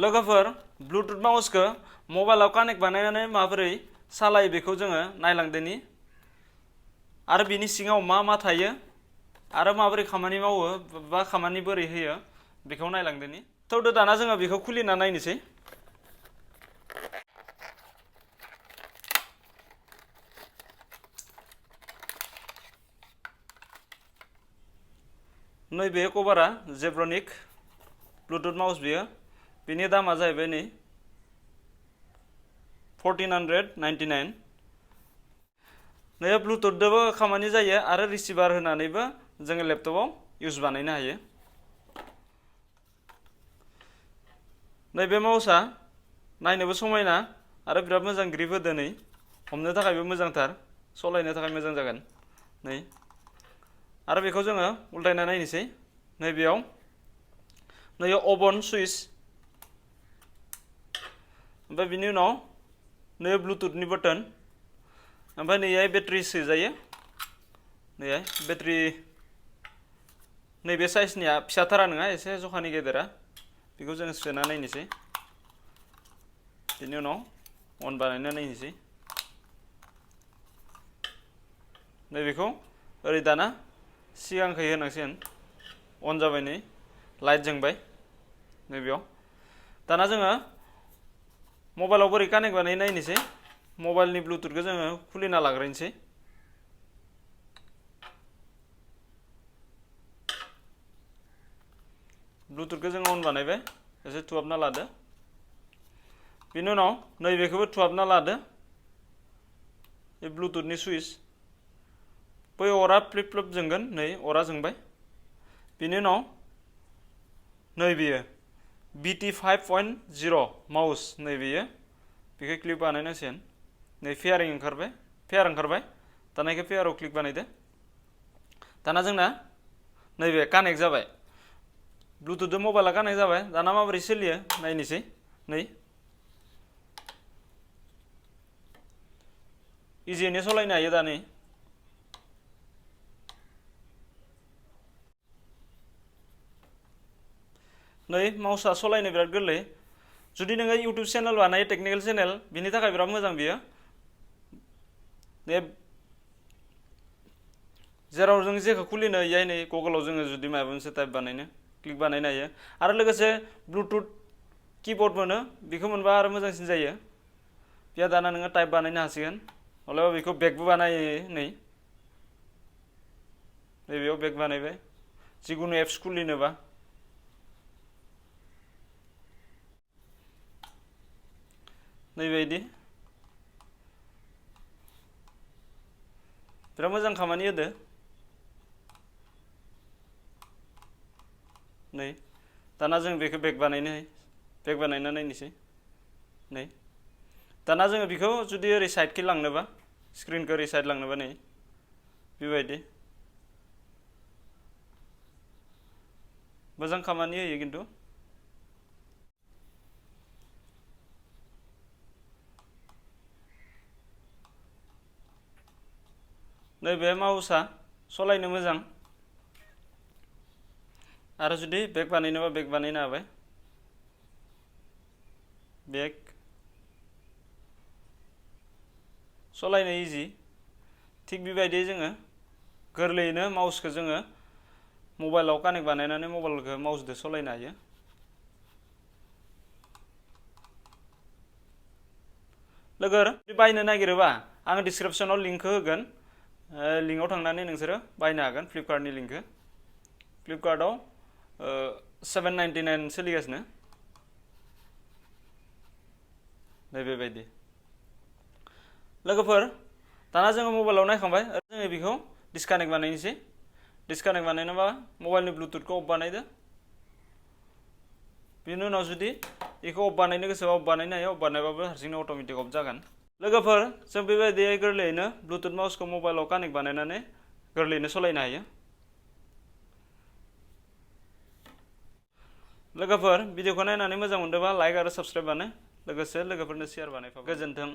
लोगोफोर ब्लुटुथ माउसखौ मबाइलाव कानेक्ट बानायनानै माबोरै सालायो बेखौ जोङो नायलांदोनि आरो बिनि सिङाव मा मा थायो आरो माबोरै खामानि मावो बा खामानि बोरै होयो बेखौ नायलांदोनि थौदो दाना जोङो बेखौ खुलिना नायनोसै नैबे कभारा जेब्रनिक ब्लुटुथ माउस बियो बिनि दामा जाहैबाय नै 1499 नै ब्लुटुथजोंबो खामानि जायो आरो रिसिभार होनानैबो जोङो लेपटपाव इउज बानायनो हायो नैबे माउसआ नायनोबो समायना आरो बिराद मोजां ग्रिप होदो नै हमनो थाखायबो मोजांथार सलायनो थाखाय मोजां जागोन नै आरो बेखौ जोङो उल्टायना नायनोसै नैबेयाव अन सुइच ओमफ्राय बिनि उनाव नै ब्लुटुथनि बटन ओमफ्राय नैहाय बेटारि सोजायो नैहाय बेटारि नैबे साइजनिया फिसाथारा नङा एसे जखानि गेदेरा बेखौ जों सोना नायनोसै बिनि उनाव अन बानायना नायनोसै नैबेखौ ओरै दाना सिगांखै होनांसिगोन अन जाबाय नै लाइट जोंबाय नैबेयाव दाना जोङो मबाइलाव बोरै कानेक्ट बानाय नायनोसै मबाइलनि ब्लुटुथखौ जोङो खुलिना लाग्रोनोसै ब्लुटुथखौ जों अन बानायबाय एसे थुहाबना लादो बिनि उनाव नैबेखौबो थुहाबना लादो बे ब्लुटुथनि सुइच बै अरा फ्लिप फ्लप जोंगोन नै अरा जोंबाय बिनि उनाव नैबेयो BT 5.0 माउस नैबेयो बेखौ क्लिक बानायनांसिगोन नै फेयारिं ओंखारबाय दाना बेखौ फेयाराव क्लिक बानायदो दाना जोंना नैबे कानेक्ट जाबाय ब्लुटुथजों मबाइला कानेक्ट जाबाय दाना माबोरै सोलियो नायनोसै नै इजियैनो सलायनो हायो दा नै माउसआ सलायनो बिराद गोरलै जुदि नोङो इउटुब चेनेल बानायो टेकनिकेल चेनेल बिनि थाखाय बिराद मोजां बियो जेराव जों जेखौ खुलिनो इयाय नै गुगोलाव जोङो जुदि माबा मोनसे टाइप बानायनो क्लिक बानायनो हायो आरो लोगोसे ब्लुटुथ कीबोर्ड मोनो बेखौ मोनबा आरो मोजांसिन जायो बेयाव दाना नोङो टाइप बानायनो हासिगोन अब्लाबो बेखौ बेगबो बानायो नै नैबेयाव बेग बानायबाय जिखुनु एप्स खुलिनोबा नैबायदि बिराद मोजां खामानि होदो नै दाना जों बेखौ बेग बानायना नायनोसै नै दाना जोङो बेखौ जुदि ओरै साइडखै लांनोबा स्क्रिनखौ ओरै साइड लांनोबा नै बेबायदि मोजां खामानि होयो खिन्थु नैबे माउसआ सलायनो मोजां आरो जुदि बेग बानायनोबा बेग बानायनो हाबाय बेग सलायनो इजि थिग बेबायदि जोङो गोरलैयैनो माउसखौ जोङो मबाइलाव कानेक्ट बानायनानै मबाइलखौ माउसजों सलायनो हायो लोगोर बायनो नागिरोबा आं डिसक्रिप्शनाव लिंकखौ होगोन लिंकआव थांनानै नोंसोरो बायनो हागोन फ्लिपकार्टनि लिंकखौ फ्लिपकार्टआव 799 सोलिगासिनो नै बेबायदि लोगोफोर दाना जोङो मबाइलाव नायखांबाय जोङो बेखौ डिसकानेक्ट बानायनोसै डिसकानेक्ट बानायनोबा मबाइलनि ब्लुटुथखौ अफ बानायदो बिनि उनाव जुदि बेखौ अफ बानायनो गोसोबा अफ बानायनो हायो अफ बानायबाबो हारसिंनो अट'मेटिक अफ जागोन लोगोफोर जों बेबायदि गोरलैयैनो ब्लुटुथ माउसखौ मबाइलाव कानेक्ट बानायनानै गोरलैयैनो सलायनो हायो लोगोफोर भिडिअखौ नायनानै मोजां मोनदोंबा लाइक आरो साबस्क्राइब बानाय लोगोसे लोगोफोरनो शेयार बानायफा गोजोन्थों